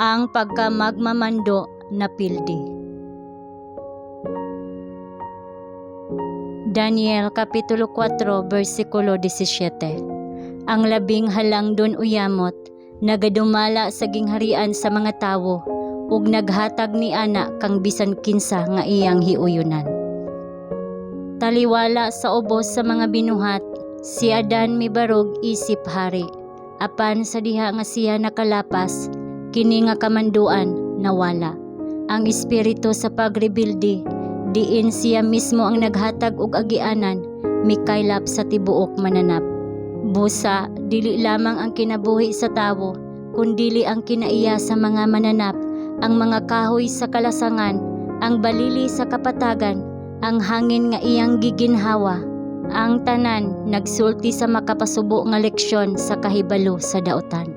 Ang pagkamagmamando napildi. Daniel Kapitulo 4 versikulo 17. Ang labing halangdon uyamot nagadumala sa gingharian sa mga tawo ug naghatag ni ana kang bisan kinsa nga iyang hiuyonan. Taliwala sa ubos sa mga binuhat, si Adan mibarog isip hari. Apan sa diha nga siya nakalapas, kini nga kamanduan nawala. Ang espiritu sa pagrebilde, diin siya mismo ang naghatag og agianan, mikaylap sa tibuok mananap. Busa, dili lamang ang kinabuhi sa tawo, kundili ang kinaiya sa mga mananap, ang mga kahoy sa kalasangan, ang balili sa kapatagan, ang hangin nga iyang giginhawa. Ang tanan nagsulti sa makapasubo nga leksyon sa kahibalo sa dautan.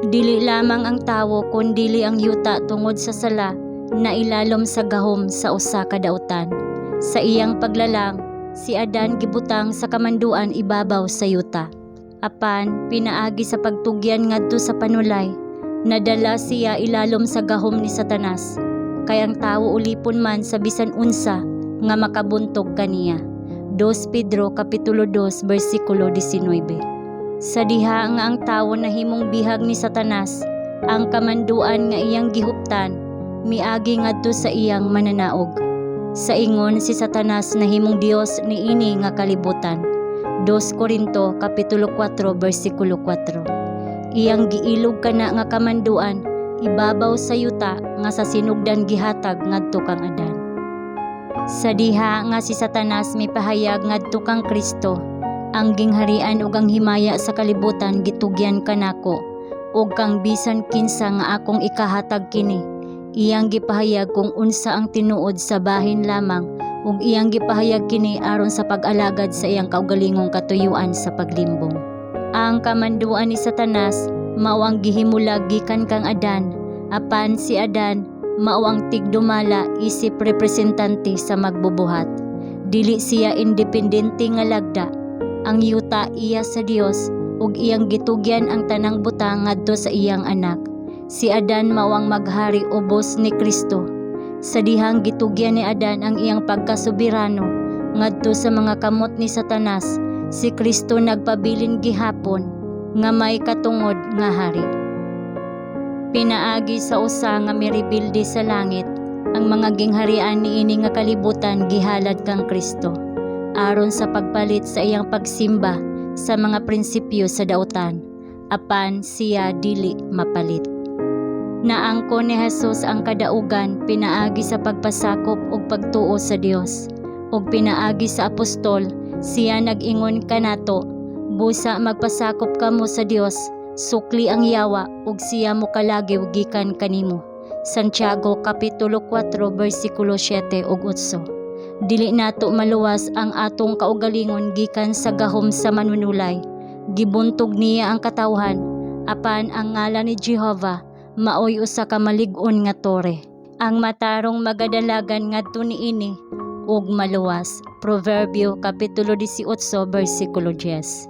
Dili lamang ang tawo kundili ang yuta tungod sa sala na ilalom sa gahom sa usa ka dautan. Sa iyang paglalang, si Adan gibutang sa kamanduan ibabaw sa yuta. Apan pinaagi sa pagtugyan ngadto sa panulay, nadala siya ilalom sa gahom ni Satanas. Kay ang tawo ulipon man sa bisan unsa nga makabuntog kaniya. 2 Pedro kapitulo 2 bersikulo 19. Sa diha nga ang tawo nahimong bihag ni Satanas, ang kamanduan nga iyang gihuptan miagi ngadto sa iyang mananaog. Sa ingon si Satanas nahimong Dios niini nga kalibutan. 2 Korinto kapitulo 4 bersikulo 4. Iyang giilog kana nga kamanduan ibabaw sa yuta nga sa sinugdan gihatag ngadto kang Adan. Sa diha nga si Satanas mipahayag ngadto kang Kristo, "Ang gingharian ug ang himaya sa kalibutan gitugyan kanako, ug kang bisan kinsa nga akong ikahatag kini," iyang gipahayag kung unsa ang tinuod sa bahin lamang ug iyang gipahayag kini aron sa pag-alagad sa iyang kaugalingong katuyuan sa paglimbong. Ang kamanduan ni Satanas mao ang gihimulag gikan kang Adan, apan si Adan mao ang tigdumala isip representante sa magbubuhat. Dili siya independente nga lagda. Ang yuta iya sa Dios ug iyang gitugyan ang tanang butang ngadto sa iyang anak. Si Adan mao ang maghari ubos ni Kristo. Sa dihang gitugyan ni Adan ang iyang pagkasoberano ngadto sa mga kamot ni Satanas, si Kristo nagpabilin gihapon nga may katungod nga hari. Pinaagi sa usa nga mirebilde sa langit, ang mga gingharian niini nga kalibutan gihalad kang Kristo aron sa pagpalit sa iyang pagsimba sa mga prinsipyo sa dautan. Apan siya dili mapalit. Naangko ni Jesus ang kadaugan pinaagi sa pagpasakop ug pagtuo sa Dios. Ug pinaagi sa apostol, siya nag-ingon kanato, "Busa magpasakop kamo sa Dios, sukli ang yawa ug siya mokalagiw gikan kanimo." Santiago kapitulo 4 bersikulo 7 ug 8. Dili nato maluwas ang atong kaugalingon gikan sa gahom sa manunulay. Gibuntog niya ang katawhan, apan ang ngalan ni Jehova maoy usa ka malig-on nga tore. Ang matarong magadalagan ngadto niini ug maluwas. Proverbio kapitulo 18 bersikulo 10.